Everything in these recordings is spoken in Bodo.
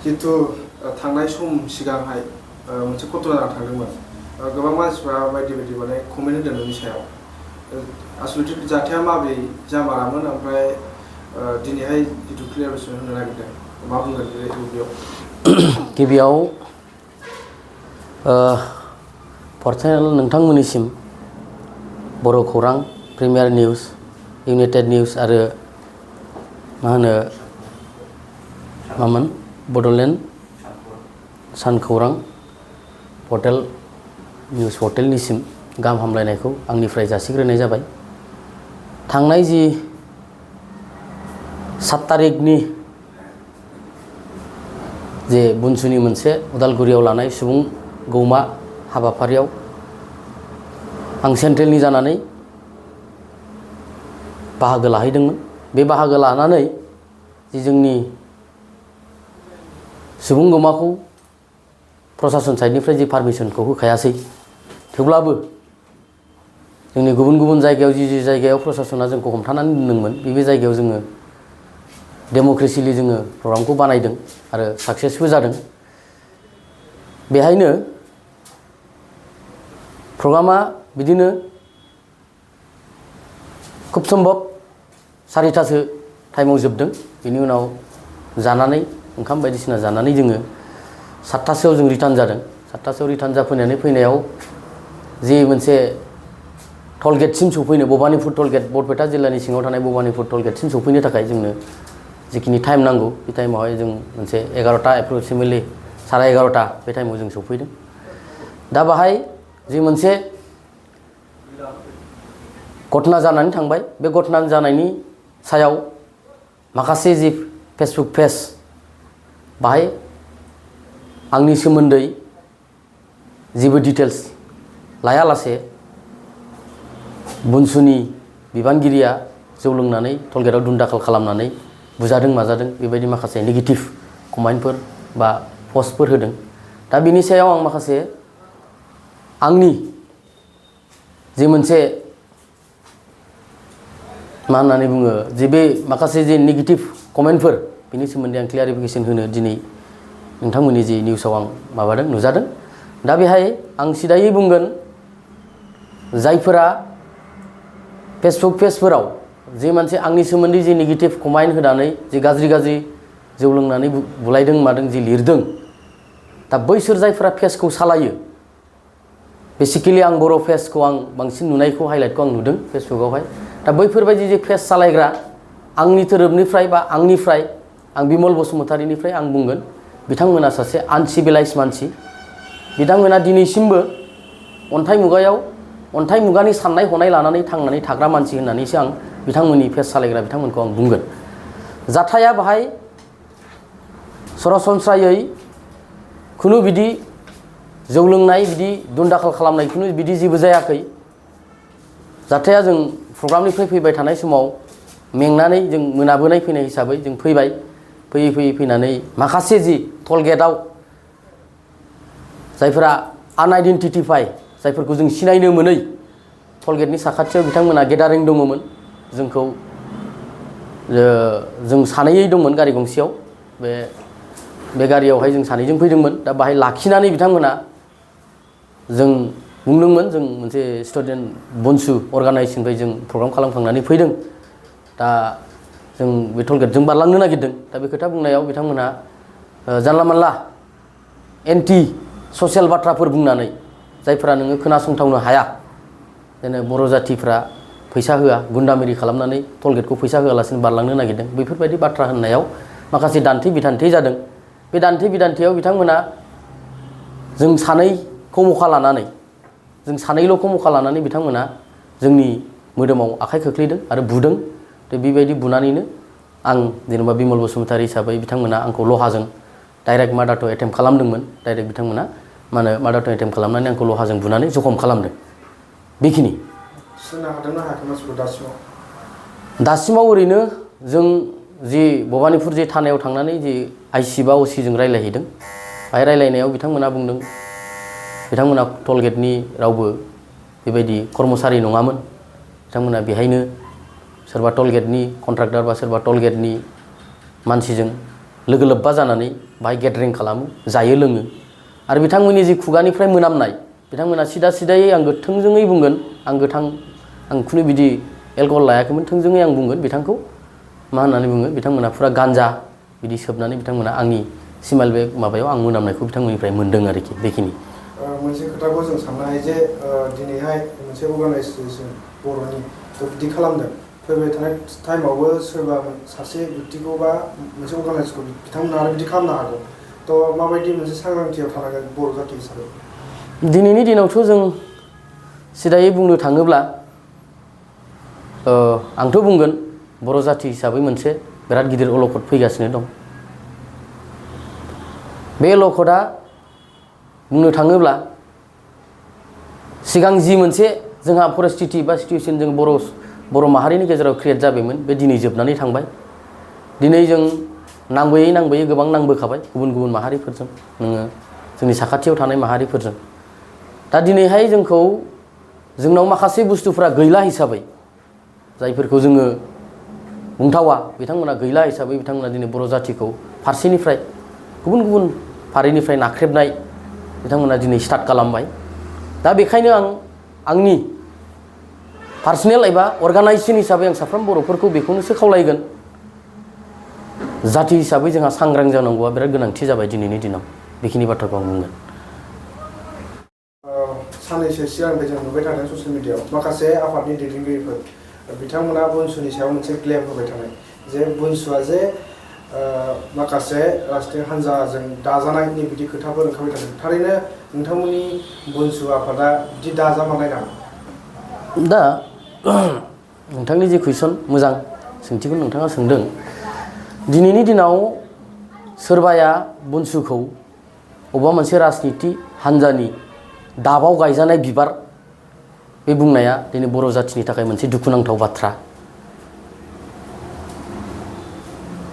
जितु थांनाय सम सिगांहाय मोनसे घटना थांदोंमोन गोबां मानसिफ्रा बायदि बायदि माने कमेन्ट होदों नोंनि सायाव आसलथे जाथाया माबोरै जामारामोन ओमफ्राय दिनैहाय जितु क्लियारेसन होनो नागिरदों मा बुंगोन बेयाव गिबियाव पर्सनेल नोंथांमोननिसिम बर' खौरां प्रिमियार निउस इउनाइटेड निउस आरो मा होनो मामोन बड'लेण्ड सानखौरां पर्टेल निउस पर्टेलनिसिम गाहाम हामलायनायखौ आंनिफ्राय जासिग्रोनाय जाबाय। थांनाय जि 7 तारिखनि जे बुनसुनि मोनसे उदालगुरियाव लानाय सुबुं गौमा हाबाफारियाव आं सेन्ट्रेलनि जानानै बाहागो लाहैदोंमोन। बे बाहागो लानानै जि जोंनि सुबुं गौमाखौ प्रशासन साइडनिफ्राय जि पारमिसनखौ होखायासै थेवब्लाबो जोंनि गुबुन गुबुन जायगायाव जि जायगायाव प्रशासना जोंखौ हमथानानै दोनदोंमोन बे जायगायाव जोङो डेम'क्रेसिलि जोङो प्रग्रामखौ बानायदों आरो साक्सेसबो जादों। बेहायनो प्रग्रामा बिदिनो खुब सम्भब 4टासो टाइमाव जोबदों। बेनि उनाव जानानै ओंखाम बायदिसिना जानानै जोङो 7टासोआव जों रिटार्न जादों। 7टासोआव रिटार्न जाफैनानै फैनायाव जि मोनसे टलगेटसिम सफैनो भबानिपुर टलगेट बरपेटा जिल्लानि सिङाव थानाय भबानिपुर टलगेटसिम सफैनो थाखाय जोंनो जिखिनि टाइम नांगौ बे टाइमावहाय जों मोनसे 11टा एप्रक्सिमेटलि 11:30 बे टाइमाव जों सफैदों। दा बाहाय जि मोनसे घटना जानानै थांबाय बे घटना जानायनि सायाव माखासे जि फेसबुक पेज बाहाय आंनि सोमोन्दै जेबो डिटेल्स लायालासे बुनसुनि बिबानगिरिया जौ लोंनानै टलगेटआव दुमदाखाल खालामनानै बुजादों माजादों बेबायदि माखासे नेगेटिभ कमेन्टफोर बा पस्टफोर होदों। दा बिनि सायाव आं माखासे आंनि जे मोनसे मा होननानै बुङो जे बे माखासे जे नेगेटिभ कमेन्टफोर बिनि सोमोन्दै आं क्लियारिफिकेसन होनो दिनै नोंथांमोननि जि निउसाव आं माबादों नुजादों। दा बेहाय आं सिदायै बुंगोन जायफोरा फेसबुक पेजफोराव जे मोनसे आंनि सोमोन्दै जि नेगेटिभ कमेन्ट होनानै जि गाज्रि जौ लोंनानै बुलायदों मादों जि लिरदों दा बैसोर जायफोरा पेजखौ सालायो बेसिकेलि आं बर' पेजखौ आं बांसिन नुनायखौ हाइलाइटखौ आं नुदों फेसबुकआवहाय। दा बैफोरबायदि जे पेज सालायग्रा आंनि थोरोबनिफ्राय बा आंनिफ्राय आं बिमल बसुमतारीनिफ्राय आं बुंगोन बिथांमोना सासे आनसिभिलाइज मानसि। बिथांमोना दिनैसिमबो अन्थाइ मुगानि साननाय हनाय लानानै थांनानै थाग्रा मानसि होननानैसो आं बिथांमोननि पेज सालायग्रा बिथांमोनखौ आं बुंगोन। जाथाया बाहाय सरासनस्रायै खुनु बिदि जौ लोंनाय बिदि दुमदाखाल खालामनाय खुनु बिदि जेबो जायाखै। जाथाया जों प्रग्रामनिफ्राय फैबाय थानाय समाव मेंनानै जों मोनाबोनाय फैनाय हिसाबै जों फैबाय। फैनानै माखासे जि टलगेटआव जायफोरा आनआइडेन्टिफाइ जायफोरखौ जों सिनायनो मोनै टलगेटनि साखाथियाव बिथांमोना गेदारिं दङमोन। जों सानैयै दंमोन गारि गंसेयाव बे गारियावहाय जों सानैजों फैदोंमोन। दा बाहाय लाखिनानै बिथांमोना जों बुंदोंमोन जों मोनसे स्टुडेन्ट बनसु अर्गानाइजेसननिफ्राय जों प्रग्राम खालामखांनानै फैदों दा जों बे टलगेटजों बारलांनो नागिरदों। दा बे खोथा बुंनायाव बिथांमोनहा जानला मानला एन्टि ससियेल बाथ्राफोर बुंनानै जायफोरा नोङो खोनासंथावनो हाया जेने बर' जाथिफ्रा फैसा होआ गुन्दामिरि खालामनानै टलगेटखौ फैसा होआलासिनो बारलांनो नागिरदों बैफोरबायदि बाथ्रा होननायाव माखासे दान्थे बिदान्थे जादों। बे दान्थे बिदान्थेयाव बिथांमोना जों सानैल'खौ मखा लानानै बिथांमोना जोंनि मोदोमाव आखाइ खोख्लैदों आरो बुदों। बेबायदि बुनानैनो आं जेनेबा बिमल बसुमतारी हिसाबै बिथांमोना आंखौ लहाजों डाइरेक्ट मार्डार एटेम्प्ट खालामदोंमोन। डाइरेक्ट बिथांमोना मार्डार एटेम्प्ट खालामनानै आंखौ लहाजों बुनानै जखम खालामदों। बेखिनि दासिमाव ओरैनो जों जि भबानिपुर जि थानायाव थांनानै जि आइसि बा असिजों रायज्लायहैदों बाहाय रायज्लायनायाव बिथांमोना बुंदों बिथांमोना टलगेटनि रावबो बेबायदि कर्मचारि नङामोन। बिथांमोना बेहायनो सोरबा टलगेटनि कन्ट्राक्टर बा सोरबा टलगेटनि मानसिजों लोगो लोब्बा जानानै बाहाय गेदारिं खालामो, जायो लोङो। आरो बिथांमोननि जि खुगानिफ्राय मोनामनाय, बिथांमोना सिदा सिदायै आं थोंजोङै बुंगोन, आं खुनु बिदि एलकहल लायाखैमोन, थोंजोङै आं बुंगोन बिथांखौ मा होननानै बुङो, बिथांमोना फुरा गान्जा बिदि सोबनानै बिथांमोना आंनि स्मेल बे माबायाव आं मोनामनायखौ बिथांमोननिफ्राय मोन्दों आरोखि बेखिनि। मोनसे खोथाखौ जों साननो हायो जे दिनैहाय मोनसे अर्गानाइजेसन बर'नि बिदि खालामदों, फैबाय थानाय टाइमावबो सोरबा सासे व्यक्तिखौ बा मोनसे अर्गानाइजेसनखौ बिथांमोना आरो बिदि खालामनो हागौ। थ' माबायदि मोनसे सांग्रांथियाव थानांगोन बर' जाथि हिसाबै? दिनैनि दिनावथ' जों सिदायै बुंनो थाङोब्ला आंथ' बुंगोन बर' जाथि हिसाबै मोनसे बिराद गिदिर अलखद फैगासिनो दं। बे अलखदा बुंनो थाङोब्ला सिगां जि मोनसे जोंहा परिस्थिति बा सिटुएसन जों बर' माहारिनि गेजेराव क्रिएट जाबायमोन, बे दिनै जोबनानै थांबाय। दिनै जों नांबोयै गोबां नांबोखाबाय गुबुन गुबुन माहारिफोरजों, नोङो जोंनि साखाथियाव थानाय माहारिफोरजों। दा दिनैहाय जोंनाव माखासे बुस्थुफ्रा गैला हिसाबै, जायफोरखौ जोङो बुंथावा बिथांमोना गैला हिसाबै बिथांमोना दिनै बर' जाथिखौ फारसेनिफ्राय गुबुन गुबुन फारिनिफ्राय नाख्रेबनाय बिथांमोना दिनै स्टार्ट खालामबाय। दा बेखायनो आंनि पार्सनेल एबा अर्गानाइजेसन हिसाबै आं साफ्रोम बर'फोरखौ बेखौनोसो खावलायगोन, जाथि हिसाबै जोंहा सांग्रां जानांगौआ बिराद गोनांथि जाबाय दिनैनि दिनाव। बेखिनि बाथ्राखौ आं बुंगोन। साननैसो सिगांनिफ्राय जों नुबाय थादों ससियेल मिडियाआव माखासे आफादनि दैदेनगिरिफोर बिथांमोना बुनसुनि सायाव मोनसे क्लेम होबाय थानाय जे बुनसुआ जे माखासे राष्ट्रीय हान्जाजों दाजानायनि बिदि खोथाफोर ओंखारबाय थादों। थारैनो नोंथांमोननि बुनसु आफादा बिदि दाजामानाय नामा? दा नोंथांनि जि कुइसन, मोजां सोंथिखौ नोंथाङा सोंदों। दिनैनि दिनाव सोरबाया बुनसुखौ अबेबा मोनसे राजनिति हान्जानि दाबाव गायजानाय बिबार बे बुंनाया दिनै बर' जाथिनि थाखाय मोनसे दुखुनांथाव बाथ्रा।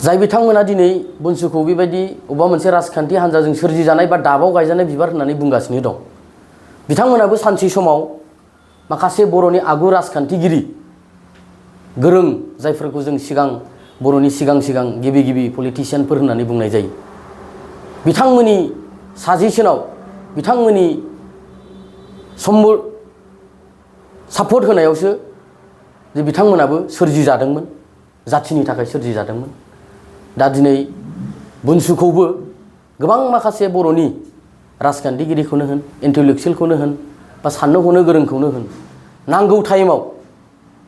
जाय बिथांमोना दिनै बुनसुखौ बेबायदि अबेबा मोनसे राजखान्थि हान्जाजों सोरजिजानाय बा दाबाव गायजानाय बिबार होननानै बुंगासिनो दं, बिथांमोनाबो सानसे समाव माखासे बर'नि आगु राजखान्थिगिरि गोरों, जायफोरखौ जों बर'नि सिगां गिबि पलिटिसियानफोर होननानै बुंनाय जायो, बिथांमोननि साजेसनाव, बिथांमोननि सापर्ट होनायावसो जे बिथांमोनाबो सोरजिजादोंमोन, जाथिनि थाखाय सोरजिजादोंमोन। दा दिनै बुनसुखौबो गोबां माखासे बर'नि राजखान्थिगिरिखौनो होन, इन्टेलेक्सुयेलखौनो होन, बा साननो हनो गोरोंखौनो होन, नांगौ टाइमाव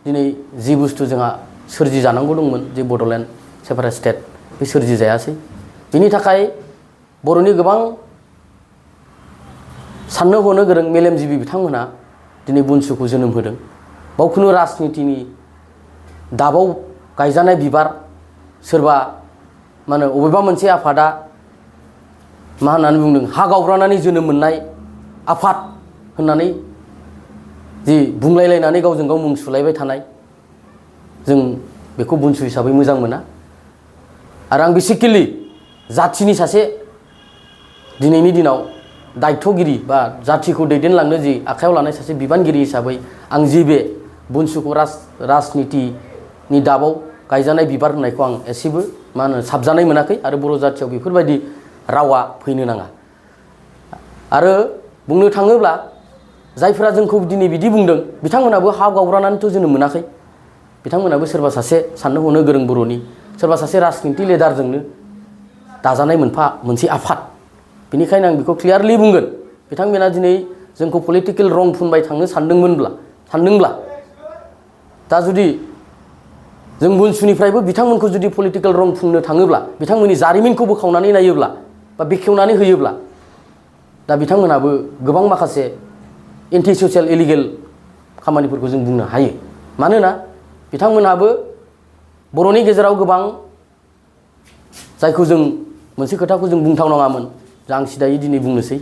दिनै जि बुस्थु जोंहा सोरजिजानांगौ दंमोन, जे बड'लेण्ड सेपारेट स्टेट, बे सोरजिजायासै। बिनि थाखाय बर'नि गोबां साननो हनो गोरों मेलेमजिबि बिथांमोना दिनै बुनसुखौ जोनोम होदों। बाव खुनु राजनितिनि दाबाव गायजानाय बिबार, सोरबा मा होनो अबेबा मोनसे आफादा मा होननानै बुंदों, हा गावब्रानानै जोनोम मोननाय आफाद होननानै जि बुंलायलायनानै गावजों गाव मुं सुलायबाय थानाय, जों बेखौ बुनसु हिसाबै मोजां मोना। आरो आं बेसिकेलि जाथिनि सासे दिनैनि दिनाव दायथ'गिरि बा जाथिखौ दैदेनलांनो जि आखायाव लानाय सासे बिबानगिरि हिसाबै आं जि बे बुनसुखौ राजनितिनि दाबाव गायजानाय बिबार होननायखौ आं एसेबो मा होनो साबजानाय मोनाखै। आरो बर' जाथियाव बेफोरबायदि रावा फैनो नाङा। आरो बुंनो थाङोब्ला जायफोरा जोंखौ दिनै बिदि बुंदों, बिथांमोनाबो हा गावब्रानानैथ' जोनोम मोनाखै। बिथांमोनाबो सोरबा सासे साननो हनो गोरों बर'नि सोरबा सासे राजनिति लिडारजोंनो दाजानाय मोनसे आफाद। बेनिखायनो आं बेखौ क्लियारलि बुंगोन, बिथांमोना दिनै जोंखौ पलिटिकेल रं फुनबाय थांनो सानदोंब्ला दा जुदि जों बुनसुनिफ्रायबो बिथांमोनखौ जुदि पलिटिकेल रं फुननो थाङोब्ला, बिथांमोननि जारिमिनखौ बोखावनानै नायोब्ला बा बेखेवनानै होयोब्ला, दा बिथांमोनाबो गोबां माखासे एन्टि ससियेल इलिगेल खामानिफोरखौ जों बुंनो हायो। मानोना बिथांमोनहाबो बर'नि गेजेराव गोबां, जायखौ जों मोनसे खोथाखौ जों बुंथावनाङामोन, आं सिदायै दिनै बुंनोसै।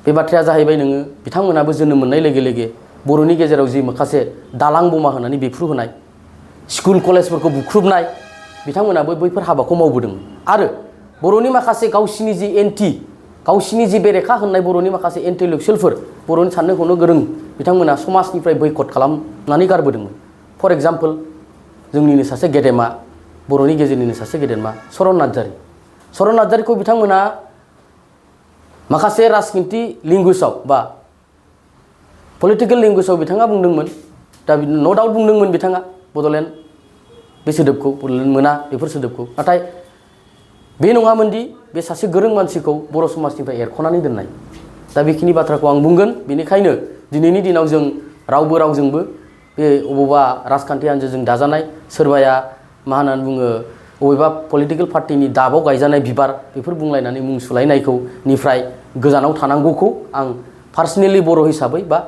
बे बाथ्राया जाहैबाय, नोङो बिथांमोनाबो जोनोम मोननाय लोगो लोगो बर'नि गेजेराव जि माखासे दालां बमा होनानै बेफ्रुहोनाय, स्कुल कलेजफोरखौ बुख्रुबनाय, बिथांमोनाबो बैफोर हाबाखौ मावबोदोंमोन। आरो बर'नि माखासे गावसिनि जि बेरेखा होननाय बर'नि माखासे इन्टेलेक्सुयेलफोर, बर'नि साननो हनो गोरों बिथांमोना समाजनिफ्राय बैकट खालामनानै गारबोदोंमोन। फर एग्जाम्पल, जोंनिनो सासे गेदेमा बर'नि गेजेरनिनो सासे गेदेरमा चरन नार्जारीखौ बिथांमोना माखासे राजखान्थि लेंगुवेजआव बा पलिटिकेल लेंगुवेजआव बिथाङा बुंदोंमोन दा न' डाउट बुंदोंमोन बिथाङा बड'लेण्ड बे सोदोबखौ बड'लेण्ड मोना बेफोर सोदोबखौ नाथाय बे नङामोनदि बे सासे गोरों मानसिखौ बर' समाजनिफ्राय एरख'नानै दोननाय दा बेखिनि बाथ्राखौ आं बुंगोन बेनिखायनो दिनैनि दिनाव जों रावबो रावजोंबो बे अबावबा राजखान्थि हान्जाजों दाजानाय सोरबाया मा होननानै बुङो अबेबा पलिटिकेल पार्टिनि दाबाव गायजानाय बिबार बेफोर बुंलायनानै मुं सुलायनायखौ निफ्राय गोजानाव थानांगौखौ आं पार्सनेलि बर' हिसाबै बा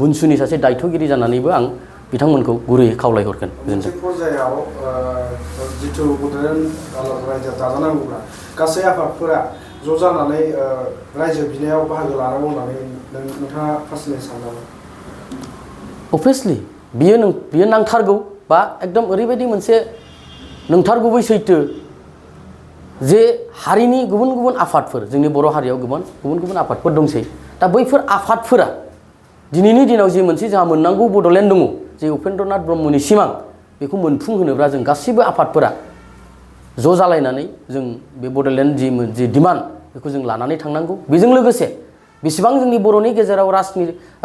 बुनसुनि सासे दायथ'गिरि जानानैबो आं बिथांमोनखौ गुरैयै खावलायहरगोन मोनसे पर्यायाव जिथु बड'लेण्ड रायजोआ दाजानांगौब्ला गासै आफादफोरा ज' जानानै रायजो बिनायाव बाहागो लानांगौ होननानै नोंथाङा पार्सनेलि सानो नामा? अभियासलि बियो नांथारगौ बा एकदम ओरैबायदि मोनसे नंथारगुबै सैथो जे हारिनि गुबुन गुबुन आफादफोर जोंनि बर' हारियाव गुबुन गुबुन आफादफोर दंसै दा बैफोर आफादफोरा दिनैनि दिनाव जे मोनसे जोंहा मोननांगौ बड'लेण्ड दङ जे उपेन्द्रनाथ ब्रह्मनि सिमां बेखौ मोनफुंहोनोब्ला जों गासैबो आफादफोरा ज' जालायनानै जों बे बड'लेण्ड जि डिमान्ड बेखौ जों लानानै थांनांगौ बेजों लोगोसे बेसेबां जोंनि बर'नि गेजेराव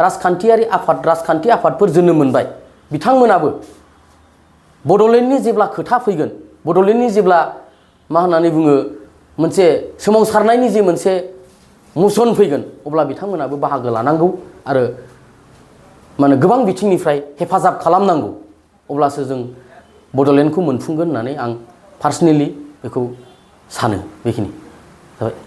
राजखान्थि आफादफोर जोनोम मोनबाय बिथांमोनाबो बड'लेण्डनि जेब्ला खोथा फैगोन बड'लेण्डनि जेब्ला मा होननानै बुङो मोनसे सोमावसारनायनि जे मोनसे मसन फैगोन अब्ला बिथांमोनाबो बाहागो लानांगौ आरो माने गोबां बिथिंनिफ्राय हेफाजाब खालामनांगौ अब्लासो जों बड'लेण्डखौ मोनफुंगोन होननानै आं पार्सनेलि बेखौ सानो बेखिनि जाबाय।